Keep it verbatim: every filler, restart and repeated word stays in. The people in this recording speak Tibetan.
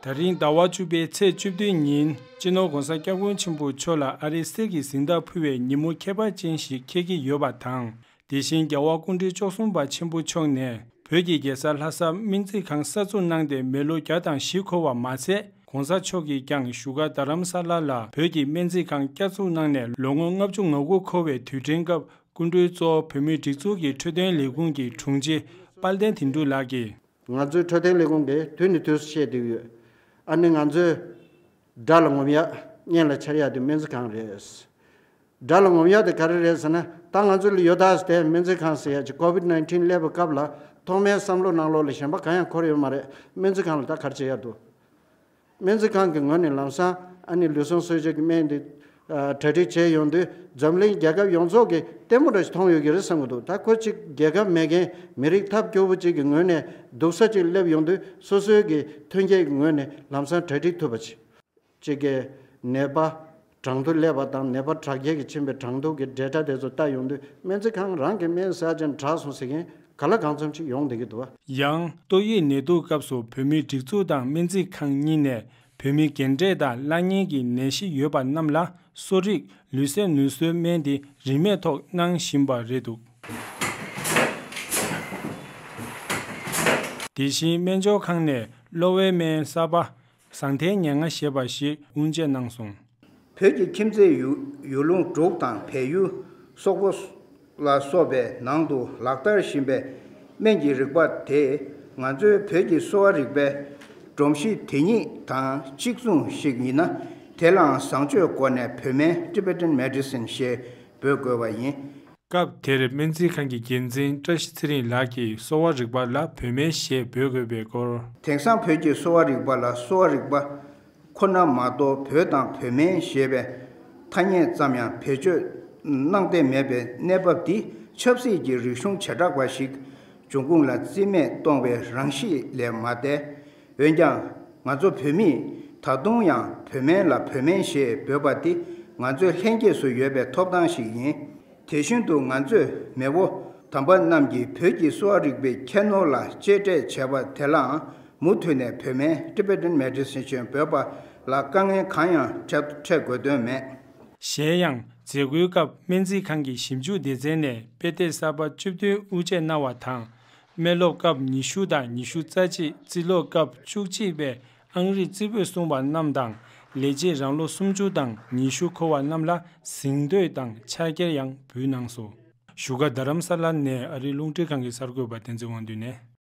ད་རིང་ཟླ་བ་བཅུ་པའི་ཚེས་བཅུ་བདུན་ཉིན་སྤྱི་ནོར་༧གོང་ས་༧སྐྱབས་མགོན་ཆེན་པོ་མཆོག་ལ་ཨ་རིའི་གསེར་གྱི་གཟེངས་རྟགས་ཕུལ་བའི་ཉིན་མོ་ཁྱད་པར་ཅན་ཞིག་འཁེལ་གྱི་ཡོད་པ་དང་། དེ་བཞིན་རྒྱལ་བ་སྐུ་ཕྲེང་བཅུ་གསུམ་པ་ཆེན་པོ་མཆོག་ནས་བོད་ཀྱི་རྒྱལ་ས་ལྷ་སར་སྨན་རྩིས་ཁང་གསར་འཛུགས་གནང་སྟེ་མི་ལོ་བརྒྱ་དང་བཞི་འཁོར་བ་མ་ཟད། ༧གོང་ས་མཆོག་གིས་ཀྱང་བཞུགས་སྒར་རྡ་རམ་ས་ལ་ལ་བོད་ཀྱི་སྨན་རྩིས་ཁང་བསྐྱར་འཛུགས་གནང་ནས་ལོ་ངོ་ལྔ་བཅུ་ང་དགུ་འཁོར་བའི་དུས་དྲན་སྐབས། སྐུ་མགྲོན་གཙོ་བོ་བོད་མིའི་སྒྲིག་འཛུགས་ཀྱི་འཕྲོད་བསྟེན་ལས་ཁུངས་ཀྱི་དྲུང་ཆེ་དཔལ་ལྡན་དོན་གྲུབ་ལགས་ཀྱིས། ང་ཚོའི་འཕྲོད་བསྟེན་ལས་ཁུངས་ཀྱིས་དུས་ནས་དུས་སུ་བཤད་བསྡད་ཡོད། ཨ་ནི་ང་ཚོའི་དགྲ་ལ་ངོམ་ཡག་གཉེན་ལ་འཆར་ཡག་དེ་སྨན་རྩིས་ཁང་རེད། དགྲ་ལ་ངོམ་ཡག་དེ་ག་རེ་རེད་ཟེར་ན། ད་ང་ཚོ་ལ་ཡོད་ད་ཟེར་ཏེ་སྨན་རྩིས་ཁང་ཟེར་ཡག་ཅིག་ཀོ་བིད་ནའིན་ཊིན་སླེབས་པའི་སྐབས་ལ་ཐོག་མའི་བསམ་བློ་ནང་ལོགས་ལ་གཞན་པ་གང་ཡང་འཁོར་ཡོད་མ་རེད། སྨན་རྩིས་ཁང་ལ་ད་ག་རེ་བྱེད་ཡག་འདུག་སྨན་རྩིས་ཁང་གི་ངོས་ནས་ལམ་སང་ཨ་ནི་ལུས་ཟུངས་གསོ་བཅོས་ཀྱི་སྨན་འདི་ཨ་གྲ་སྒྲིག་བྱས་ཡོང་དུས་འཛམ་གླིང་རྒྱལ་ཁབ་ཡོངས་རྫོགས་ཀྱིས་ལྟད་མོ་འདྲ་ཞིག་མཐོང་ཡོད་ཀྱི་རེད་བསམ་གྱི་འདུག་ད་ཁོ་གཅིག་རྒྱལ་ཁབ་མེད་མཁན་མི་རིགས་ཐབས་སྐྱོ་པོ་གཅིག་གི་ངོས་ནས་སྡུག་ས་གཅིག་སླེབས་ཡོང་དུས་སོ་སོའི་གི་ཐོན་སྐྱེད་ཀྱི་ངོས་ནས་ལམ་སང་གྲ་སྒྲིག་ཐུབ་པ་ཅིག་གཅིག་གི་ནད་པ་གྲངས་ཐོ་སླེབས་པ་དང་ནད་པ་དྲག་སྐྱེད་ཀྱི་ཕྱིན་པའི་གྲངས་ཐོ་གི་ཌེ་ཊ་དེ་ཚོ་ལྟ་ཡོང་དུས་སྨན་རྩིས་ཁང་རང་གི་སྨན་ཟ་ཅན་དྲག་སོང་ཟེར་མཁན་ག་ལ་གང་འཚམ་ཅིག་ཡོང་བསྡད་ཀྱི་འདུག་བ། ཡང་ཏོག་དབྱིབས་ནད་དུག་སྐབས་སུ་བོད་མིའི་སྒྲིག་འཛུགས་དང་སྨན་རྩིས་ཁང་གཉིས་ནས་བོད་མི་རྒན་གྲས་དང་བླ་གཉན་གྱི་ནད་གཞི་ཡོད་པ་རྣམས་ལ་གསོ་རིག་ལུས་སེམས་ནུས་གསོའི་སྨན་དེ་རིན་མེད་ཐོག་གནང་བཞིན་པ་རེད་འདུག་དེ་བཞིན་སྨན་སྦྱོར་ཁང་ནས་གློ་བའི་སྨན་གསར་པ་ཟང་ཐལ་ཉེར་ལྔ་ཞེས་པ་ཞིག་དབུ་འབྱེད་གནང་སོང་། བོད་ཀྱི་ཁྱིམ་མཚེས་ཡུལ་ཡུལ་ལུང་འབྲུག་དང་བལ་ཡུལ་སོག་པོ་ལ་སོགས་པའི་ནང་དུ་ལག་བསྟར་བཞིན་པའི་སྨན་གྱི་རིག་པ་དེས་ང་ཚོའི་བོད་ཀྱི་གསོ་བ་རིག་པའི་སྒྲོམ་གཞི་དེ་ཉིད་དང་གཅིག་མཚུངས་ཤིག་ཡིན་ན། དེ་ལའང་བཟང་སྤྱོད་སྒོ་ནས་བོད་སྨན་Tibetan Medicine ཞེས་འབོད་དགོས་པ་ཡིན། སྐབས་དེར་སྨན་རྩིས་ཁང་གི་འགན་འཛིན་བཀྲ་ཤིས་ཚེ་རིང་ལགས་ཀྱིས་གསོ་བ་རིག་པ་ལ་བོད་སྨན་ཞེས་འབོད་དགོས་པའི་སྐོར། དེང་སང་བོད་ཀྱི་གསོ་བ་རིག་པ་ལ་གསོ་བ་རིག་པ་ཁོ་ན་མ་གཏོགས་བོད་དང་བོད་སྨན་ཞེས་པའི་ཐ་སྙད་ཙམ་ཡང་བེད་སྤྱོད་གནང་བསྡད་མེད་པའི་གནས་བབ་འདིས་ཆབ་སྲིད་ཀྱི་རིག་གཞུང་བྱེ་བྲག་པ་ཞིག་འབྱུང་ཁུངས་ལ་རྩིས་མེད་གཏོང་བའི་རང་གཤིས་ལས་མ་འདས། འོན་ཀྱང་། ང་ཚོ་བོད་མིས་ད་དུང་ཡང་བོད་སྨན་ལ་བོད་སྨན་ཞེས་འབོད་པ་འདི་ང་ཚོའི་ལྷན་སྐྱེས་སུ་ཡོད་པའི་ཐོབ་ཐང་ཞིག་ཡིན། དེ་བཞིན་དུ་ང་ཚོས་མེས་པོ་དམ་པ་རྣམས་ཀྱིས་བོད་ཀྱི་གསོ་བ་རིག་པའི་ཁྱད་ནོར་ལ་གཅེས་སྤྲས་བྱས་པ་དེ་ལའང་མུ་མཐུད་ནས་བོད་སྨན་Tibetan Medicine ཞེས་འབོད་པ་ལ་དཀའ་ངལ་གང་ཡང་འཕྲད་འཕྲད་དགོས་དོན་མེད། གཞན་ཡང་མཛད་སྒོའི་སྐབས་སྨན་རྩིས་ཁང་གི་ཞིབ་འཇུག་སྡེ་ཚན་ནས་དཔེ་དེབ་གསར་པ་བཅུ་བདུན་དབུ་འབྱེད་གནང་བ་དང་། སྨན་སློབ་སྐབས་ཉི་ཤུ་དང་ཉི་ཤུ་རྩ་གཅིག་རྩིས་སློབ་སྐབས་བཅུ་གཅིག་པའི་ཨང་རིས་རྩིས་འབོད་གསུངས་པ་རྣམས་དང་། ལས་བྱེད་རང་ལོ་སུམ་ཅུ་དང་ཉི་ཤུ་འཁོར་བ་རྣམས་ལ་གཟེངས་བསྟོད་དང་ཕྱག་འཁྱེར་ཡང་འབུལ་གནང་སོང་། བཞུགས་སྒར་རྡ་རམ་ས་ལ་ནས་ཨ་རིའི་རླུང་འཕྲིན་ཁང་གི་གསར་འགོད་པ་བསྟན་འཛིན་དབང་འདུས་ནས།